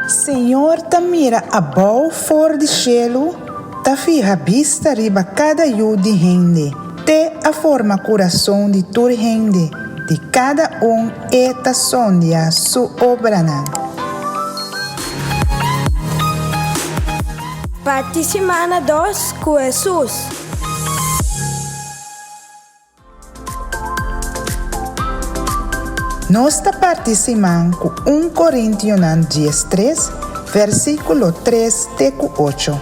Señor ta mira abou for di shelu, ta fiha bista riba kada yu di hende. Te a forma kurason di tur hende, di kada un E ta sondia su obranan. Parti simana dos ku Hesus. Nos ta parti siman ku un Korintionan 13, versíkulo 3 te ku 8.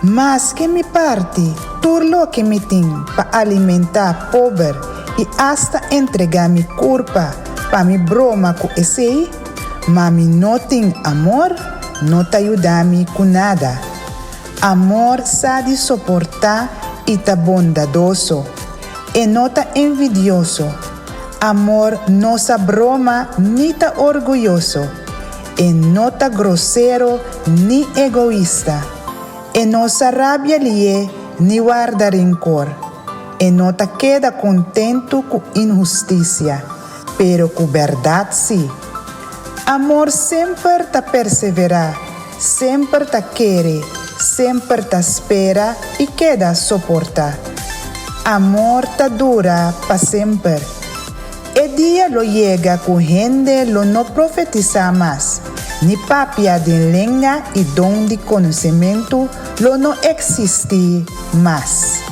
Maske mi parti tur loke mi tin pa alimentá pober i asta entregá mi kurpa pa mi broma ku esei, ma mi no tin amor, no ta yuda mi ku nada. Amor sa di soportá i ta bondadoso. E no ta envidioso. Amor no sa broma ni ta orguyoso. E no ta grosero ni egoista. E no sa rabia lié ni warda renkor. E no ta keda kontentu ku inhustisia, pero ku bèrdat sí. Amor semper ta perseverá, semper ta kere, semper ta spera i keda soportá. Amor ta dura pa semper. E dia lo yega ku hende lo no profetisá mas, ni papia den lenga i don di konosementu lo no eksistí mas.